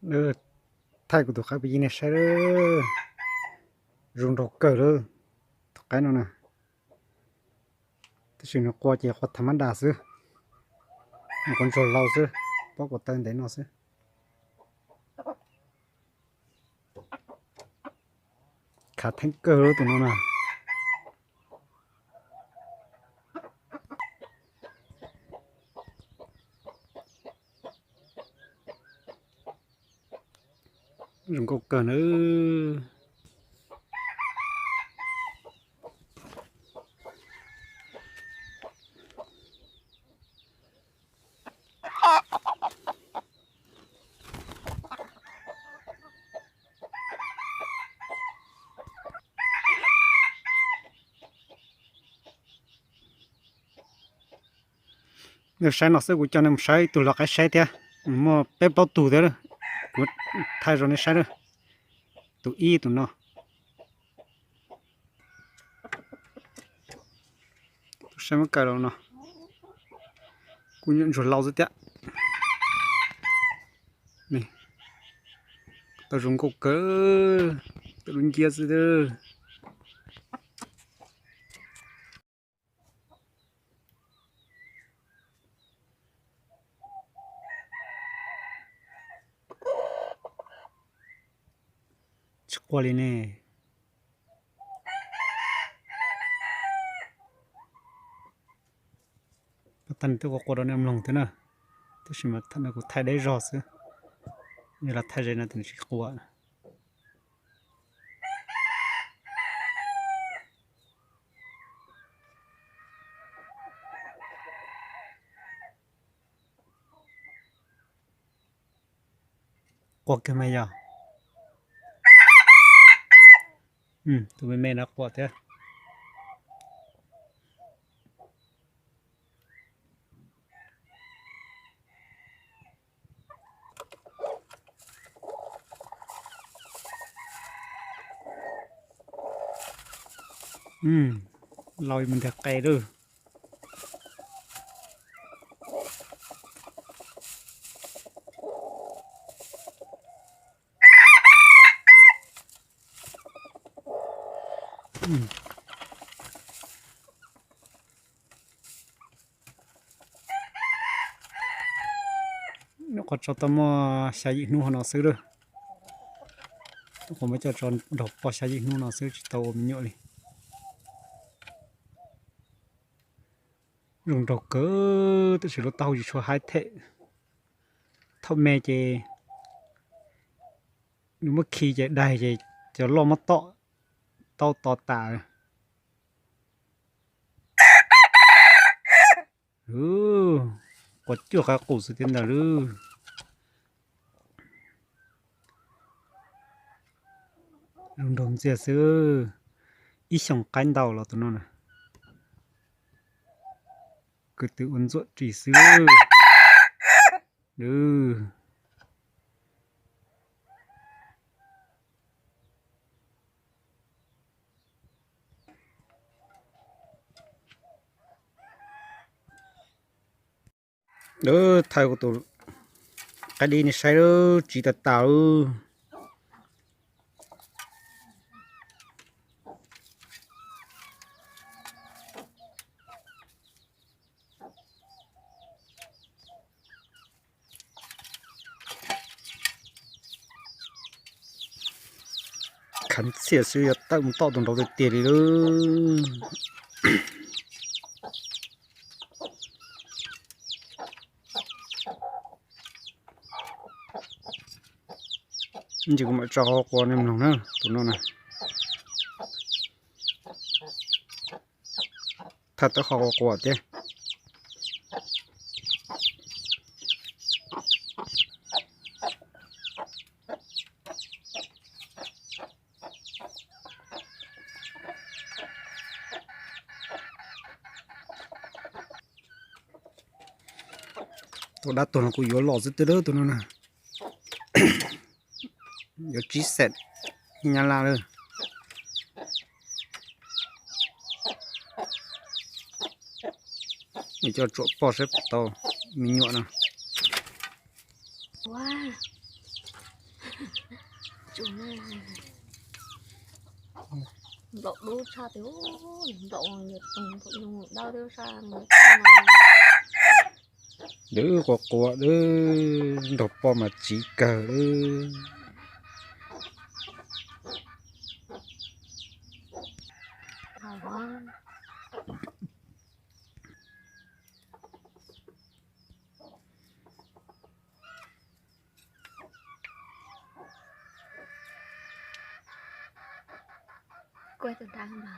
Thaij kuv tus qaib pw yig nej saib lawm. Zoo nraug kawg lawm. Tus qaib no na, tab sis nws qua ces qua thav mab das xwb, nws quav ntsuag laus xwb, pob kua taw ntev no xwb. Khav theeb kawg lawm tus no na. Zoo nkauj kawg nawb. Nej saib no xwb, kuv coj nej mus saib ib tug lau qaib saib thiab. Muaj peb plaub tug thiab, kuv thaij rau nej saib na. Tus ib tus no, tus saib muab kaw los no, kuj nyuam ntsuag lau xwb thiab. Tau zoo nkauj kawg, tau lub nciab xwb. Tsis qua li ne. Pab tag twb qua qua rau nej mloog thiab na, tab sis mas kuv thaij deb zog xwb, yog los thaij ze no tsis qua. Qua kiag mas yog. Tus me me no qua thiab. Lau mus ntiag qe lawm. Nyuam qhuav tso tau muaj xya yim hnub hov no xwb lawm. Nyuam qhuav muab coj tso nrog poj xya yim hnub no xwb, tsis tau ua me nyuam li. Zoo nraug kawg, tab sis lub taub hau tsis tshua haib them. Thaum me ces nws muab khi ces daig ces cov loj muab tom, tau to tas. Quav cuaj qaib qus xwb thiab ntag lawm. Zoo nraug ntxiag xwb. Ib xyoos qaib ntau los tus no na. Kwv tw ua ntxuam ris xwb. Thaij kuv tus qaib dib nej saib, tsiv tas tas. Khav ntxiag xwb, yog tawm mus tom tus nraud tiag tiag li lawm. Ntsis kuv mam tso qhov quas nej mloog na, tus no na. Thaij tau qhov quas quas thiab. Tus dab tuag no kuv yuav los xwb twb dawb tus no na. Yuav tsib xees nyab laj lawm. Coj tsuam poj saib puas tau me nyuam no. Nplaum dub tshaj tiag, nplaum yog tus nplaum nyuj dawb thiab sab. Dub quas quas dub, nrog poj mas tsiv kawg dub. Kuj tus dab no.